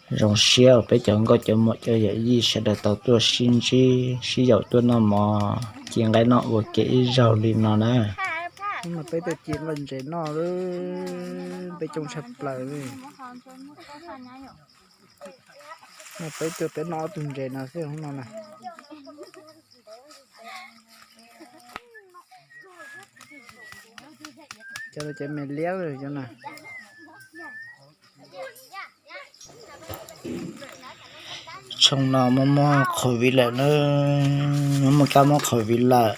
Zoo siab uas peb cov nkauj cov muam cov yawm yij sawv daws tau tuaj sib ntsib sib yaum tuaj noj mov ci nqaij noj ua ke ib zaug li no na. Peb tuaj ci nqaij ntses noj, peb coob tshaj plaws li. No peb tuaj peb noj ob tug ntses no xwb no na. Cov no cov me liab cov na. Tshooj no muaj muaj covid lawm na, muaj muaj kab mob covid lawm.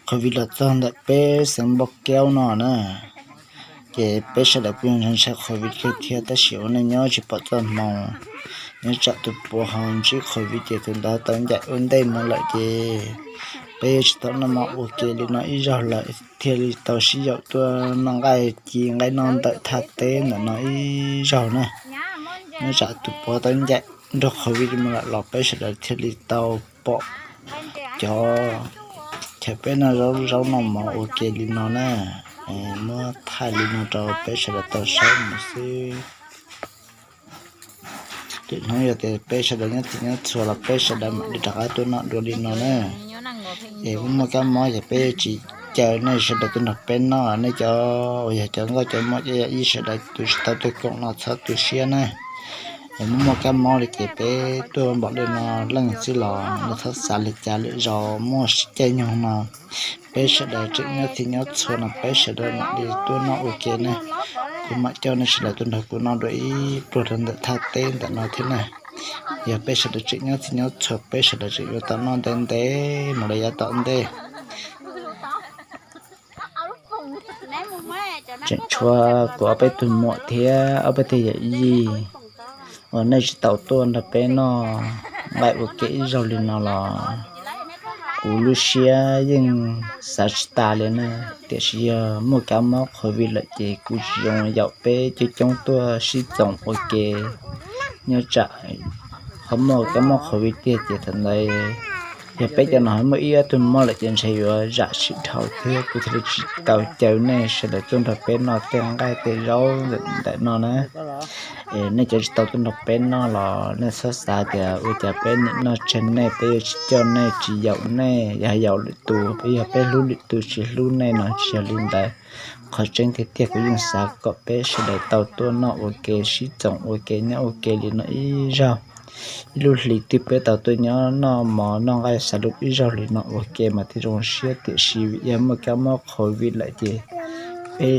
Covid los txog ntawm peb xeev Npauj Kaub no na. Ces peb sawv daws kuj yog ntshai ntshai covid kawg thiab tab sis ua neej nyob tsis pom txoj hmoo. Nyob tsam tus puav ho ntsib covid ces tus ntawd tau ncaim ua ntej mus lawm ces peb yuav tsis tau noj mov ua ke li no ib zaug lawm thiaj li tau sib yaum tuaj noj nqaij ci nqaij noj ntawm thaj teb ntawm no ib zaug na. Nyob tsam tus puav tau ncaim nrog covid mus lawm los peb sawv daws thiaj li tau pom cov chaw peb noj zaub zaub noj mov ua ke li no na. Muab thaij li no rau peb sawv daws tau saib mus xwb. Lwm hnub yog tias peb sawv daws nyob txhij nyob txhua los peb sawv daws mam li rov qab tuaj noj dua li no na. Es muaj muaj kab mob ces peb tsis caw nej sawv daws tuaj nrog peb noj, nej cov uas yog cov nkauj cov muam cov yawm yij sawv daws tus tsis tau tuaj koom no txhob tu siab na. Es muaj muaj kab mob li ces peb tuaj npaum li no leej xwb los nej txhob xav li cas, lwm zaus muaj sib caij nyoog no peb sawv daws tseem nyob txhij nyob txhua no peb sawv daws mam li tuaj noj ua ke ne. Kuv mam coj nej sawv daws tuaj nrog kuv noj dua ib pluag rau ntawm thaj teb ntawm no thiab na. Yog peb sawv daws tseem nyob txhij nyob txhua peb sawv daws tseem yuav tau noj ntev ntev mus li yav tom ntej. Tseem tshuav kuv ob peb tug muam thiab ob peb tug yawm yij uas nej tsis tau tuaj nrog peb noj nqaij ua ke ib zaug li no los kuv lub siab yeej xav tsis tas li na. Tiam sis yog muaj kab mob covid lawm ces kuv tsis zoo yaum peb coob coob tuaj sib txoos ua ke. Nyob tsam ho muaj kab mob covid tiag ces thaum ntawd yog peb cov no muaj ib ob tug mob lawm ces ntshe yuav zam tsis dhau thiab kuv thiaj li tsis tau caw nej sawv daws tuaj nrog peb noj tej nqaij tej zaub ntawm no na. Es nej cov tsis tau tuaj nrog peb noj los nej txhob xav tias ua cas peb nim noj tseg nej peb yuav tsis coj nej tsis yaum nej, yog yaum lwm tus peb yog peb hlub lwm tus tsis hlub nej no tsis yog li ntawd. Qhov tseeb tiag tiag kuv yeej xav kom peb sawv daws tau tuaj noj ua ke sib txoos ua ke nyob ua ke li no ib zaug. Ib lub hlis twg peb tau tuaj nyob noj mov noj nqaij xav lus ib zaug li no ua ke mas thiaj zoo siab tiam sis vim yog muaj kab mob covid lawm ces peb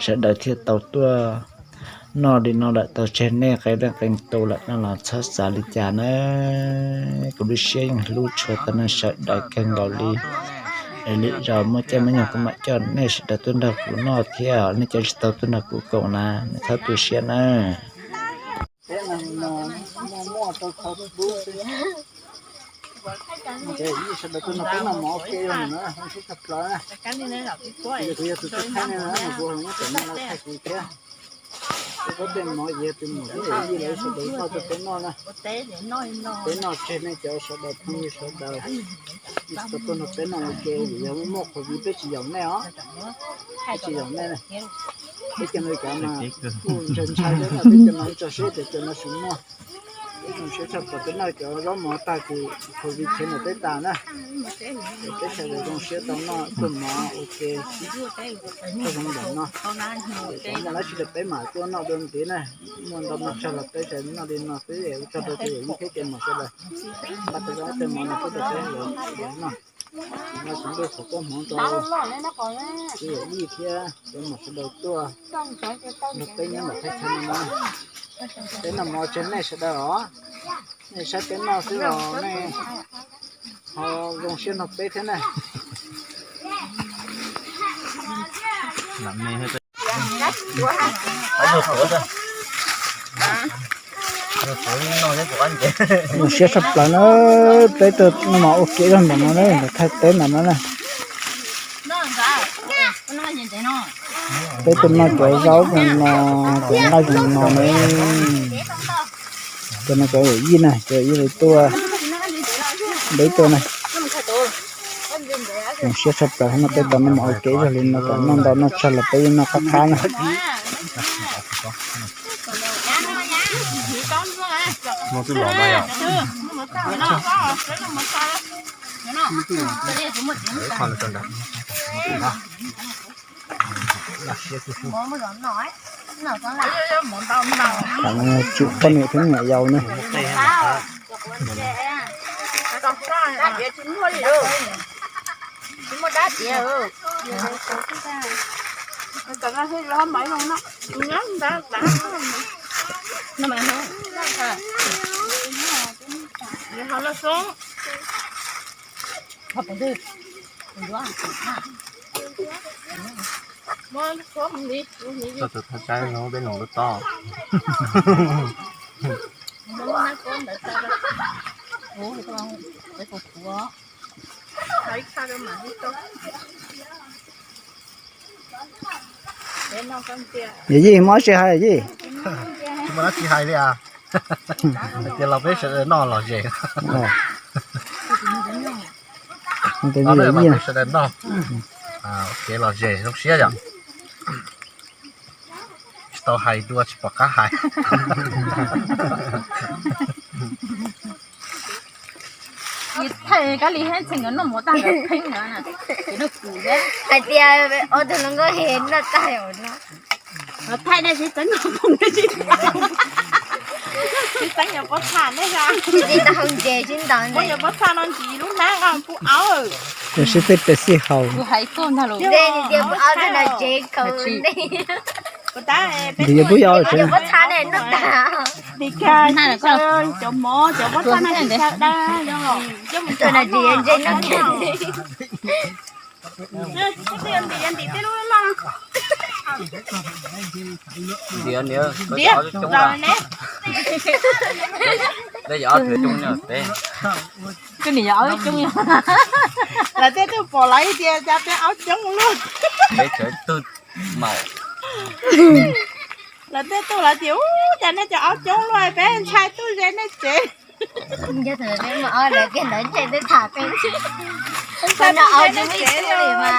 sawv daws thiaj tau tuaj noj li no lawm tau tseg nej qee leej qee tus lawm no los txhob xav li cas na. Kuv lub siab yeej hlub tshua tau nej sawv daws kawg nkaus li. Es lwm zaus muaj caij muaj nyoog kuv mam coj nej sawv daws tuaj nrog kuv noj thiab nej cov tsis tau tuaj nrog kuv koom na nej txhob tu siab na. Sawv daws tuaj nrog peb noj mov ua ke yog na, sib tag plaws na. Kuv yog tus tub thaij nej na, kuv los muab tawm no los thaij kuv thiab. Peb pob tej mov ces yog tus muam thiab yawm yij lawv sawv daws coj tuaj peb noj na. Peb noj tseg nej cov sawv daws phooj ywg sawv daws, nej tsis tau tuaj nrog peb noj ua ke vim yog muaj covid peb tsis yaum nej os. Peb tsis yaum nej, peb cov no cov mas kuj ntshai ntshai thiab no, peb cov no tso siab tias cov no tsis muaj. Peb zoo siab tshaj plaws peb noj cov zaub mov tag ces covid chev ntawm peb tas na. Ces peb sawv daws zoo siab tau noj tuaj mov ua ke txog zoo ntawm no. Ces cov muaj dab tsi los peb mam tuaj noj dua ntev na. Muaj ntau noj tsawg los peb sawv daws noj li no xwb, ua tsaug rau cov yawm yij thiab cov muam sawv daws npaj tau ob tej mov no pub rau peb sawv daws noj. Kuv ntuj foom koob hmoov rau cov yawm yij thiab cov muam sawv daws tuaj nrog peb nyob ntawm thaj chaw no na. Peb noj mov tseg nej sawv daws os, nej saib peb noj xwb los nej ho zoo siab nrog peb thiab na. Zoo siab tshaj plaws na, peb tuaj noj mov ua ke zog ntawm no na, ntawm thaj teb ntawm no na. Peb tuaj noj cov zaub zoo no, cov nqaij zoo no na. Cov no cov yawm yij na, cov yawm yij lawv tuaj, peb tuaj na. Zoo siab tshaj plaws no peb tau noj mov ua ke zog li no, kom noj ntau noj tsawg los peb yeej noj qab qab na. Muaj twb los mas yog. Tsum poj niam thiab niam yau ne. Txog tus thaj tsam no peb noog lub toj. Yawm yij, muaj dab tsi hais yawm yij? Tsis muaj dab tsi hais li as. Hais tias los peb sawv daws noj lom zem. Ua li yawm yij, peb sawv daws noj, kev lom zem zoo siab yom. Tsis tau hais dua tsis pom qab hais. Thaij kab li hab txheej nkawd noj mov tag nkawd pheej no, hais tias ob tug hluas nkauj he noj tag no. Thaij dab tsi tseeb, tsis txeeb yuav pob txha ne, tsis tau hau ntses tsis ntau ne, yuav pob txha no ntsis lub hnab pub aub. Sib peb tes xij haus. Kuv hais koj ntag los. Ntses ntawm tsev kaus ne. Ntses yuav pub yog pob txha ne noj tag. Cov mov cov pob txha no tsis tau da, cov ntses noj. Ntiav, ntiav, ntiav, ntiav, ntiav. Koj nim yog aub coob. Lawv tej tug pom lawv tias cas peb aub coob luaj. Peb tseem tug maum. Lawv tej tug lawv tias ub cas nej cov aub coob luaj, peb ntshai tuaj ze nej tsev. Yog thaum peb muaj aub lawv tias lawv ntshai peb tham peb. Ntshai tuaj ze nej tsev li mas.